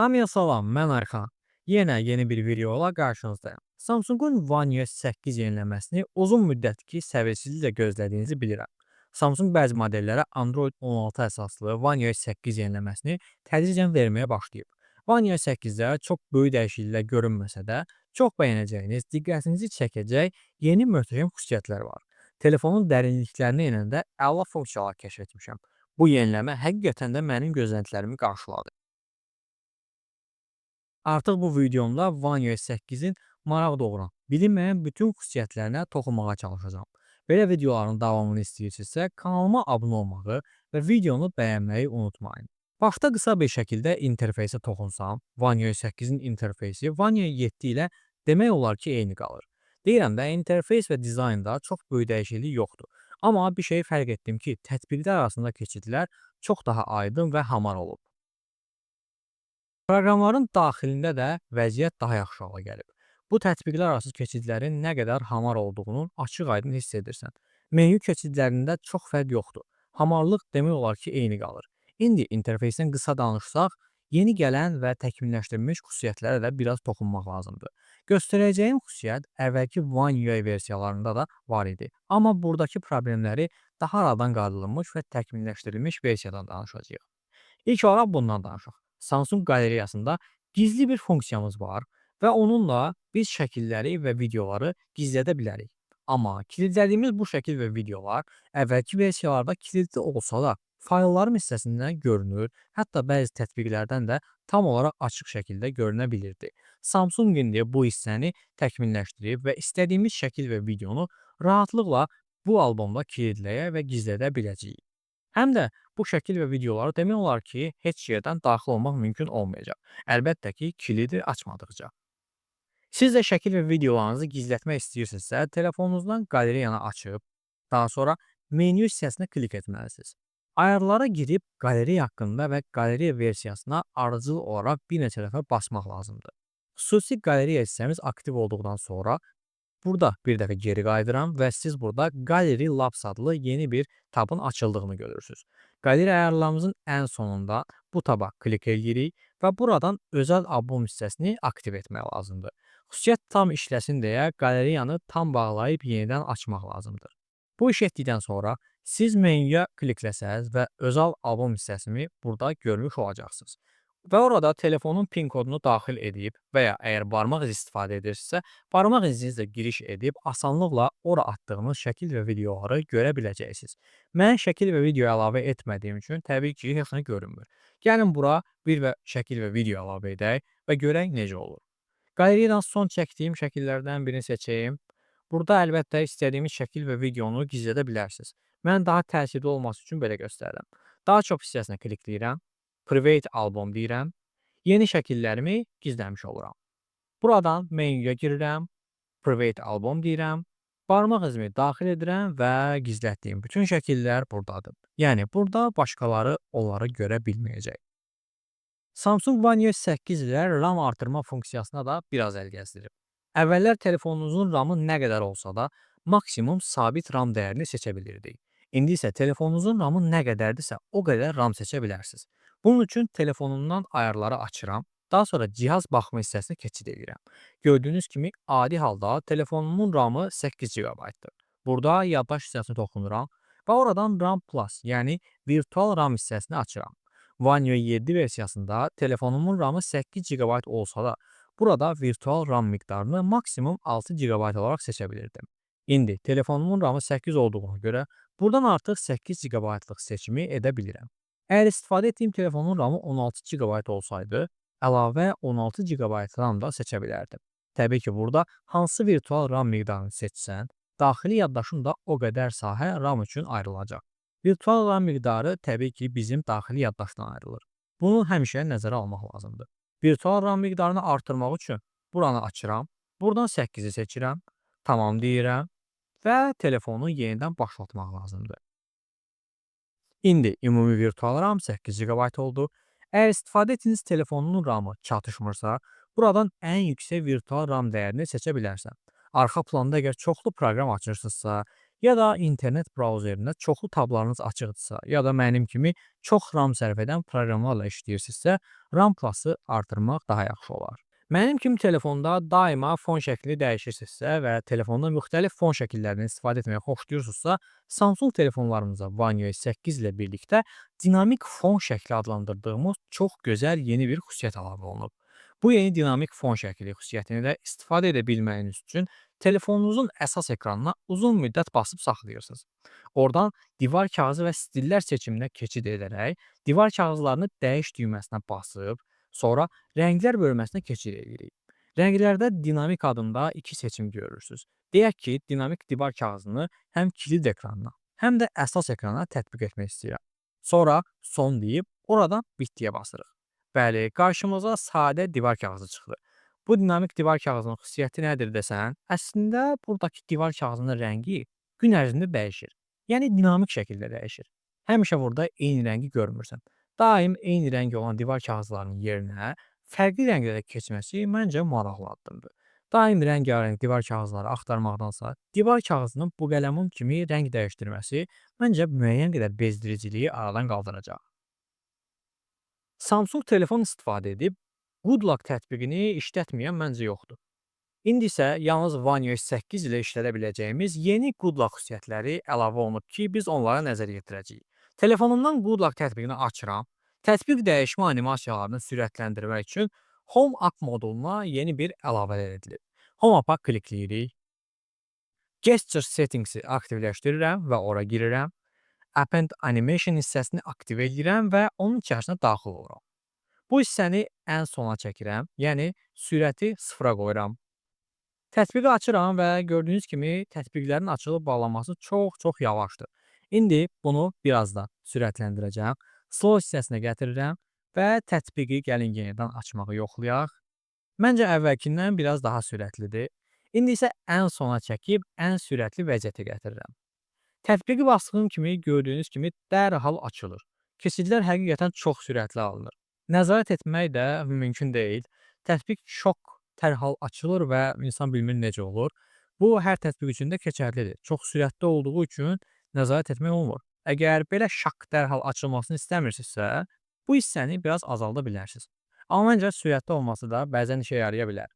Hamıya salam, mən Ayxan. Yenə yeni bir videoyla qarşınızdayım. Samsung-un One UI 8 yeniləməsini uzun müddətdir ki, səbirsizliklə gözlədiyinizi bilirəm. Samsung bəzi modellərə Android 16 əsaslı One UI 8 yeniləməsini tədricən verməyə başlayıb. One UI 8-də çox böyük dəyişikliklər görünməsə də, çox bəyənəcəyiniz, diqqətinizi çəkəcək yeni möhtəşəm xüsusiyyətlər var. Telefonun dərinliklərinə enəndə əla funksiyalar kəşf etmişəm. Bu yeniləmə həqiqətən də mənim gözləntilərimi qarşıladı. Artıq bu videomda One UI 8-in maraq doğuran, bilinməyən bütün xüsusiyyətlərinə toxunmağa çalışacağam. Belə videoların davamını istəyirsinizsə, kanalıma abunə olmağı və videonu bəyənməyi unutmayın. Başda qısa bir şəkildə interfeysə toxunsam, One UI 8-in interfeysi One UI 7 ilə demək olar ki, eyni qalır. Deyirəm də, interfeys və dizaynda çox böyük dəyişiklik yoxdur. Amma bir şey fərq etdim ki, tətbiqlər arasında keçidlər çox daha aydın və hamar olub. Proqramların daxilində də vəziyyət daha yaxşı hala gəlib. Bu tətbiqlər arası keçidlərin nə qədər hamar olduğunu açıq-aydın hiss edirsən. Menyu keçidlərində çox fərq yoxdur. Hamarlıq demək olar ki, eyni qalır. İndi interfeysdən qısa danışsaq, yeni gələn və təkmilləşdirilmiş xüsusiyyətlərə də biraz toxunmaq lazımdır. Göstərəcəyim xüsusiyyət əvvəlki One UI versiyalarında da var idi. Amma buradakı problemləri daha aradan qaldırılmış və təkmilləşdirilmiş versiyadan danışacağıq. İlk olaraq bundan danışaq. Samsung qalereyasında gizli bir funksiyamız var və onunla biz şəkilləri və videoları gizlədə bilərik. Amma kilidlədiyimiz bu şəkil və videolar əvvəlki versiyalarda kilidli olsa da faylların hissəsindən görünür, hətta bəzi tətbiqlərdən də tam olaraq açıq şəkildə görünə bilirdi. Samsung indi bu hissəni təkmilləşdirib və istədiyimiz şəkil və videonu rahatlıqla bu albomda kilidləyə və gizlədə biləcəyik. Həm də bu şəkil və videoları demək olar ki, heç yerdən daxil olmaq mümkün olmayacaq. Əlbəttə ki, kilidi açmadıqca. Siz də şəkil və videolarınızı gizlətmək istəyirsinizsə, telefonunuzdan qalereyanı açıb, daha sonra menyu hissəsinə klik etməlisiniz. Ayarlara girib qalereya haqqında və qalereya versiyasına ardıcıl olaraq bir neçə dəfə basmaq lazımdır. Xüsusi qalereya hissəmiz aktiv olduqdan sonra burada bir dəfə geri qayıdıram və siz burada Gallery Labs adlı yeni bir tabın açıldığını görürsünüz. Qalereya ayarlarımızın ən sonunda bu taba klik edirik və buradan özəl albom hissəsini aktiv etmək lazımdır. Xüsusiyyət tam işləsin deyə qalereyanı tam bağlayıb yenidən açmaq lazımdır. Bu işi etdikdən sonra siz menyuya klikləsəz və özəl albom hissəsini burada görmüş olacaqsınız. Və orada telefonun PIN kodunu daxil edib və ya əgər barmaq izi istifadə edirsinizsə, barmaq izinizlə giriş edib asanlıqla ora atdığınız şəkil və videoları görə biləcəksiniz. Mən şəkil və video əlavə etmədiyim üçün təbii ki, heç nə görünmür. Gəlin bura bir və şəkil və video əlavə edək və görək necə olur. Qalereyadan son çəkdiyim şəkillərdən birini seçeyim. Burada əlbəttə istədiyimiz şəkil və videonu gizlədə bilərsiniz. Mən daha təsirli olması üçün belə göstərirəm. Daha çox hissəsinə klikləyirəm. Private albom deyirəm. Yeni şəkillərimi gizləmiş oluram. Buradan menyuya girirəm. Private albom deyirəm. Barmaq izimi daxil edirəm və gizlətdiyim bütün şəkillər buradadır. Yəni burada başqaları onları görə bilməyəcək. Samsung One UI 8 ilə RAM artırma funksiyasına da biraz əl gəzdirib. Əvvəllər telefonunuzun RAM-ı nə qədər olsa da maksimum sabit RAM dəyərini seçə bilirdik. İndi isə telefonunuzun RAM-ı nə qədərdirsə o qədər RAM seçə bilərsiniz. Bunun üçün telefonumdan ayarları açıram. Daha sonra cihaz baxma hissəsinə keçid edirəm. Gördüyünüz kimi adi halda telefonumun RAM-ı 8 GB-dır. Burada yaddaş hissəsinə toxunuram və oradan RAM Plus, yəni virtual RAM hissəsini açıram. One UI 7 versiyasında telefonumun RAM-ı 8 GB olsa da burada virtual RAM miqdarını maksimum 6 GB olaraq seçə bilirdim. İndi telefonumun RAM-ı 8 olduğuna görə buradan artıq 8 GB-lıq seçimi edə bilirəm. Əgər istifadə etdiyim telefonun RAM-ı 16 GB olsaydı, əlavə 16 GB RAM da seçə bilərdim. Təbii ki, burada hansı virtual RAM miqdarını seçsən, daxili yaddaşın da o qədər sahə RAM üçün ayrılacaq. Virtual RAM miqdarı təbii ki, bizim daxili yaddaşdan ayrılır. Bunu həmişə nəzərə almaq lazımdır. Virtual RAM miqdarını artırmaq üçün buranı açıram, buradan 8-i seçirəm, tamam deyirəm və telefonu yenidən başlatmaq lazımdır. İndi ümumi virtual RAM 8 GB oldu. Əgər istifadə etdiyiniz telefonunun RAM-ı çatışmırsa, buradan ən yüksək virtual RAM dəyərini seçə bilərsən. Arxa planda əgər çoxlu proqram açırsınızsa, Ya da internet brauzerində çoxlu tablarınız açıqdırsa, ya da mənim kimi çox RAM sərf edən proqramlarla işləyirsinizsə, RAM Plus-ı artırmaq daha yaxşı olar. Mənim kimi telefonda daima fon şəklini dəyişirsinizsə və telefonda müxtəlif fon şəkillərindən istifadə etməyi xoşlayırsınızsa, Samsung telefonlarımıza One UI 8 ilə birlikdə dinamik fon şəkli adlandırdığımız çox gözəl yeni bir xüsusiyyət əlavə olunub. Bu yeni dinamik fon şəkli xüsusiyyətini də istifadə edə bilməyiniz üçün telefonunuzun əsas ekranına uzun müddət basıb saxlayırsınız. Oradan divar kağızı və stillər seçiminə keçid edərək divar kağızlarını dəyiş düyməsinə basıb, sonra rənglər bölməsinə keçid edirik. Rənglərdə dinamik adında iki seçim görürsünüz. Deyək ki, dinamik divar kağızını həm kilit ekranına, həm də əsas ekrana tətbiq etmək istəyirəm. Sonra son deyib oradan bitdiyə basırıq. Bəli, qarşımıza sadə divar kağızı çıxdı. Bu dinamik divar kağızının xüsusiyyəti nədir desən, əslində buradakı divar kağızının rəngi gün ərzində dəyişir. Yəni dinamik şəkildə dəyişir. Həmişə burada eyni rəngi görmürsən. Daim eyni rəng olan divar kağızlarının yerinə fərqli rənglərə keçməsi məncə maraqlı addımdır. Daim rəngarəng divar kağızları axtarmaqdansa, divar kağızının bu qələmun kimi rəng dəyişdirməsi məncə müəyyən qədər bezdiriciliyi aradan qaldıracaq. Samsung telefon istifadə edib Good Lock tətbiqini işlətməyən məncə yoxdur. İndi isə yalnız One UI 8 ilə işlədə biləcəyimiz yeni Good Lock xüsusiyyətləri əlavə olunub ki, biz onlara nəzər yetirəcəyik. Telefonumdan Good Lock tətbiqini açıram. Tətbiq dəyişmə animasiyalarını sürətləndirmək üçün Home App moduluna yeni bir əlavələr edilib. Home App-a klikləyirik. Gesture Settings-i aktivləşdirirəm və ora girirəm. Append Animation hissəsini aktiv edirəm və onun içərisinə daxil oluram. Bu hissəni ən sona çəkirəm, yəni sürəti sıfıra qoyuram. Tətbiqi açıram və gördüyünüz kimi tətbiqlərin açılıb bağlanması çox-çox yavaşdır. İndi bunu biraz da sürətləndirəcəm. Slow hissəsinə gətirirəm və tətbiqi gəlin yenidən açmağı yoxlayaq. Məncə əvvəlkindən biraz daha sürətlidir. İndi isə ən sona çəkib ən sürətli vəziyyətə gətirirəm. Tətbiqi basdığım kimi gördüyünüz kimi dərhal açılır. Keçidlər həqiqətən çox sürətli alınır. Nəzarət etmək də mümkün deyil. Tətbiq çox dərhal açılır və insan bilmir necə olur. Bu hər tətbiq üçün də keçərlidir. Çox sürətli olduğu üçün nəzarət etmək olmur. Əgər belə şaq dərhal açılmasını istəmirsinizsə, bu hissəni biraz azalda bilərsiniz. Amma məncə sürətli olması da bəzən işə yaraya bilər.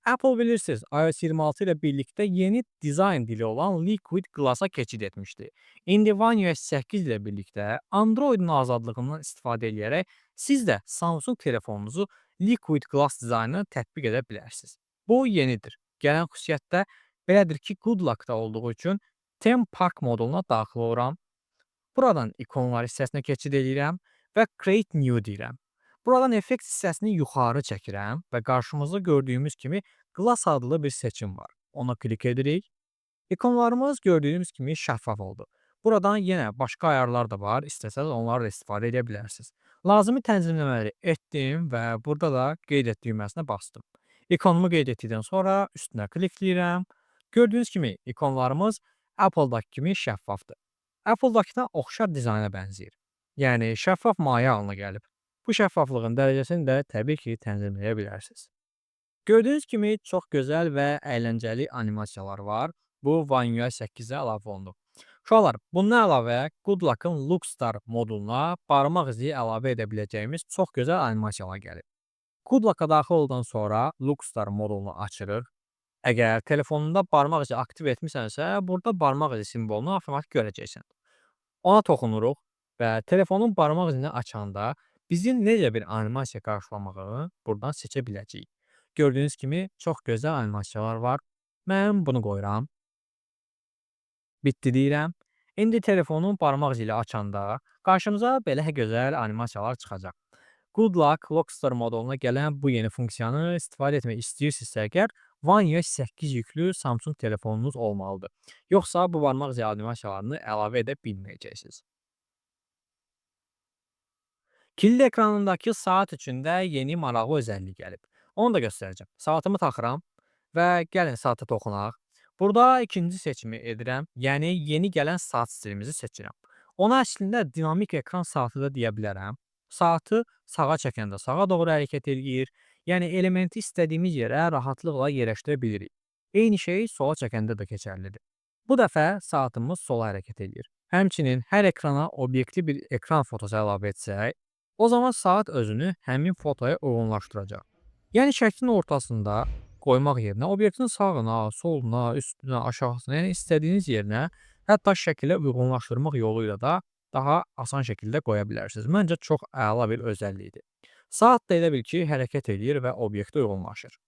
Apple bilirsiniz, iOS 26 ilə birlikdə yeni dizayn dili olan Liquid Glass-a keçid etmişdi. İndi One UI 8 ilə birlikdə Androidin azadlığından istifadə edərək siz də Samsung telefonunuzu Liquid Glass dizaynını tətbiq edə bilərsiniz. Bu yenidir. Gələn xüsusiyyət də belədir ki, Good Lock-da olduğu üçün Theme Park moduluna daxil oluram. Buradan ikonlar hissəsinə keçid edirəm və Create New deyirəm. Buradan effekt hissəsini yuxarı çəkirəm və qarşımızda gördüyümüz kimi Glass adlı bir seçim var. Ona klik edirik. İkonlarımız gördüyünüz kimi şəffaf oldu. Buradan yenə başqa ayarlar da var. İstəsəniz onları da istifadə edə bilərsiniz. Lazımi tənzimləmələri etdim və burada da qeyd et düyməsinə bastım. İkonumu qeyd etdikdən sonra üstünə klikləyirəm. Gördüyünüz kimi ikonlarımız Apple-dakı kimi şəffafdır. Apple-dakına oxşar dizayna bənzəyir. Yəni şəffaf maye halına gəlib. Bu şəffaflığın dərəcəsini də təbii ki, tənzimləyə bilərsiniz. Gördüyünüz kimi çox gözəl və əyləncəli animasiyalar var. Bu One UI 8-ə əlavə olunub. Uşaqlar, bundan əlavə Good Lock-ın LockStar moduluna barmaq izi əlavə edə biləcəyimiz çox gözəl animasiyalar gəlib. Good Lock-a daxil olduqdan sonra LockStar modulunu açırıq. Əgər telefonunda barmaq izi aktiv etmisənsə, burada barmaq izi simvolunu avtomatik görəcəksən. Ona toxunuruq və telefonun barmaq izini açanda bizim necə bir animasiya qarşılamağı buradan seçə biləcəyik. Gördüyünüz kimi çox gözəl animasiyalar var. Mən bunu qoyuram. Bitdi deyirəm. İndi telefonun barmaq izi ilə açanda qarşımıza belə gözəl animasiyalar çıxacaq. Good Lock LockStar moduluna gələn bu yeni funksiyanı istifadə etmək istəyirsinizsə əgər, One UI 8 yüklü Samsung telefonunuz olmalıdır. Yoxsa bu barmaq izi animasiyalarını əlavə edə bilməyəcəksiniz. Kilid ekranındakı saat üçün də yeni maraqlı özəllik gəlib. Onu da göstərəcəm. Saatımı taxıram və gəlin saata toxunaq. Burada ikinci seçimi edirəm, yəni yeni gələn saat stilimizi seçirəm. Ona əslində dinamik ekran saatı da deyə bilərəm. Saatı sağa çəkəndə sağa doğru hərəkət eləyir. Yəni elementi istədiyimiz yerə rahatlıqla yerləşdirə bilirik. Eyni şey sola çəkəndə də keçərlidir. Bu dəfə saatımız sola hərəkət eləyir. Həmçinin hər ekrana obyektiv bir ekran fotosu əlavə etsək, o zaman saat özünü həmin fotoya uyğunlaşdıracaq. Yəni şəklin ortasında qoymaq yerinə obyektin sağına, soluna, üstünə, aşağısına, yəni istədiyiniz yerinə, hətta şəkilə uyğunlaşdırmaq yolu ilə də daha asan şəkildə qoya bilərsiniz. Məncə çox əla bir özəllikdir. Saat da elə bil ki, hərəkət eləyir və obyektə uyğunlaşır.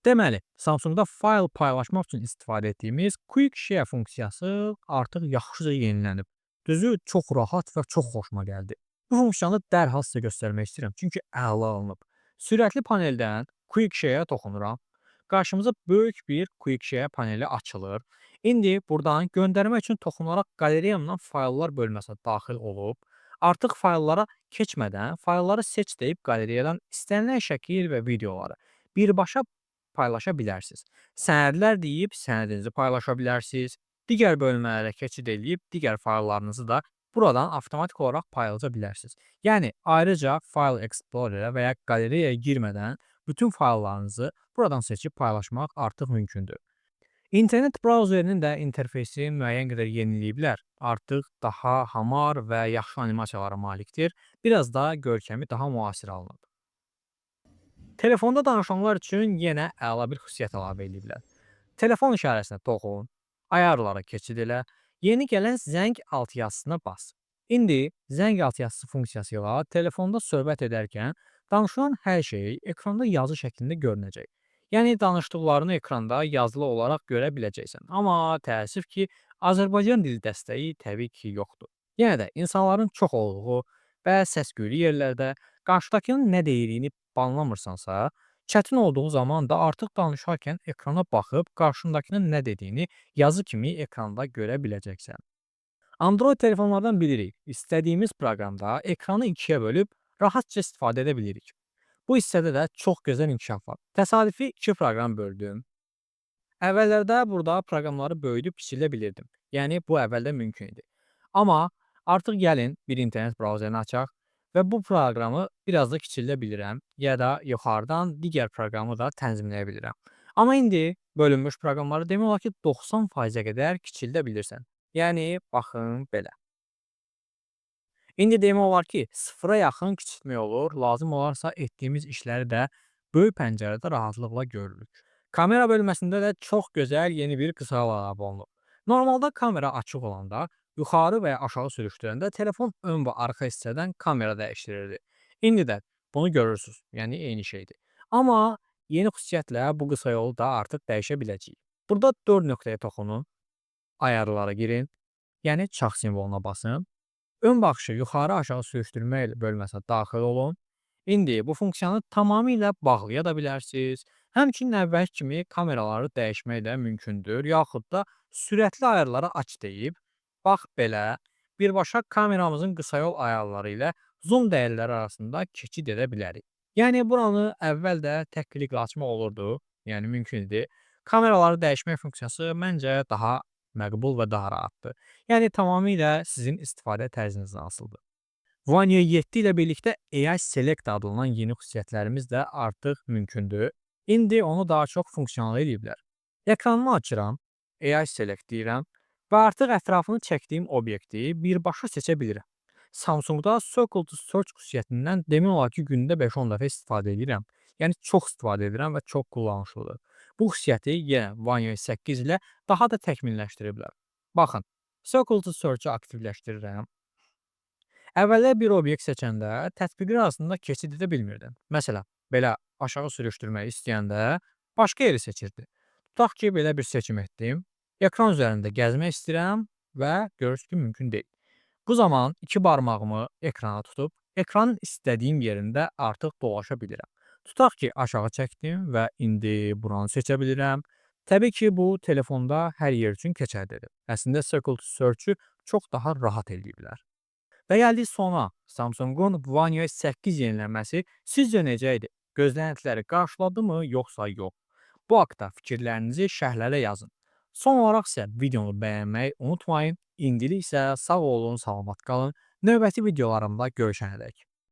Deməli, Samsungda fayl paylaşmaq üçün istifadə etdiyimiz Quick Share funksiyası artıq yaxşıca yenilənib. Düzü, çox rahat və çox xoşuma gəldi. Bu funksiyanı dərhal sizə göstərmək istəyirəm, çünki əla alınıb. Sürətli paneldən Quick Share-ə toxunuram. Qarşımıza böyük bir Quick Share paneli açılır. İndi buradan göndərmək üçün toxunaraq qalereyamdan fayllar bölməsinə daxil olub, artıq fayllara keçmədən faylları seç deyib qalereyadan istənilən şəkil və videoları birbaşa paylaşa bilərsiniz. Sənədlər deyib sənədinizi paylaşa bilərsiniz. Digər bölmələrə keçid eləyib digər fayllarınızı da buradan avtomatik olaraq paylaşa bilərsiniz. Yəni ayrıca File Explorer'a və ya qalereyaya girmədən bütün fayllarınızı buradan seçib paylaşmaq artıq mümkündür. İnternet brauzerinin də interfeysi müəyyən qədər yeniləyiblər. Artıq daha hamar və yaxşı animasiyalara malikdir. Biraz da görkəmi daha müasir alınıb. Telefonda danışanlar üçün yenə əla bir xüsusiyyət əlavə ediblər. Telefon işarəsinə toxun, ayarlara keçid elə, yeni gələn zəng alt yazısına bas. İndi zəng alt yazısı funksiyası ilə telefonda söhbət edərkən danışılan hər şey ekranda yazı şəklində görünəcək. Yəni danışdıqlarını ekranda yazılı olaraq görə biləcəksən. Amma təəssüf ki, Azərbaycan dili dəstəyi təbii ki, yoxdur. Yenə də insanların çox olduğu və səs-küylü yerlərdə qarşıdakının nə deyiliyini anlamırsansa, çətin olduğu zaman da artıq danışarkən ekrana baxıb qarşındakının nə dediyini yazı kimi ekranda görə biləcəksən. Android telefonlardan bilirik, istədiyimiz proqramda ekranı ikiyə bölüb rahatca istifadə edə bilirik. Bu hissədə də çox gözəl inkişaf var. Təsadüfi iki proqram böldüm. Əvvəllərdə burada proqramları böyüdüb kiçildə bilirdim. Yəni bu əvvəldə mümkün idi. Amma artıq gəlin bir internet brauzerini açaq və bu proqramı biraz da kiçildə bilirəm ya da yuxarıdan digər proqramı da tənzimləyə bilirəm. Amma indi bölünmüş proqramları demək olar ki, 90%-ə qədər kiçildə bilirsən. Yəni baxın belə. İndi demək olar ki, sıfıra yaxın kiçiltmək olur. Lazım olarsa etdiyimiz işləri də böyük pəncərədə rahatlıqla görürük. Kamera bölməsində də çox gözəl yeni bir qısa yol əlavə olunub. Normalda kamera açıq olanda yuxarı və ya aşağı sürüşdürəndə telefon ön və arxa hissədən kamera dəyişdirirdi. İndi də bunu görürsünüz. Yəni eyni şeydir. Amma yeni xüsusiyyətlə bu qısa yolu da artıq dəyişə biləcəyik. Burada 4 nöqtəyə toxunun, ayarlara girin, yəni çarx simvoluna basın. Ön baxışı yuxarı aşağı sürüşdürmə bölməsinə daxil olun. İndi bu funksiyanı tamamilə bağlaya da bilərsiniz. Həmçinin əvvəlki kimi kameraları dəyişmək də mümkündür. Yaxud da sürətli ayarları aç deyib, bax belə birbaşa kameramızın qısa yol ayarları ilə zoom dəyərləri arasında keçid edə bilərik. Yəni buranı əvvəl də tək kliklə açmaq olurdu, yəni mümkün idi. Kameraları dəyişmək funksiyası məncə daha məqbul və daha rahatdır. Yəni tamamilə sizin istifadə tərzinizdən asılıdır. One UI 7 ilə birlikdə AI Select adlanan yeni xüsusiyyətlərimiz də artıq mümkündür. İndi onu daha çox funksional eləyiblər. Ekranımı açıram, AI Select deyirəm və artıq ətrafını çəkdiyim obyekti birbaşa seçə bilirəm. Samsungda Circle to Search xüsusiyyətindən demək olar ki, gündə 5-10 dəfə istifadə edirəm. Yəni çox istifadə edirəm və çox kullanışlıdır. Bu xüsusiyyəti yenə One UI 8 ilə daha da təkmilləşdiriblər. Baxın, Circle to Search-ü aktivləşdirirəm. Əvvəllər bir obyekt seçəndə tətbiqlər arasında keçid edə bilmirdim. Məsələn, belə aşağı sürüşdürmək istəyəndə başqa yeri seçirdi. Tutaq ki, belə bir seçim etdim. Ekran üzərində gəzmək istəyirəm və görürsünüz ki, mümkün deyil. Bu zaman iki barmağımı ekrana tutub, ekranın istədiyim yerində artıq dolaşa bilirəm. Tutaq ki, aşağı çəkdim və indi buranı seçə bilirəm. Təbii ki, bu telefonda hər yer üçün keçərlidir. Əslində Circle to Search-ü çox daha rahat eləyiblər. Və gəldik sona. Samsungun One UI 8 yenilənməsi sizcə necə idi? Gözləntiləri qarşıladı mı, yoxsa yox? Bu haqda fikirlərinizi şərhlərə yazın. Son olaraq isə videonu bəyənməyi unutmayın. İndilik isə sağ olun, salamat qalın. Növbəti videolarımda görüşənədək.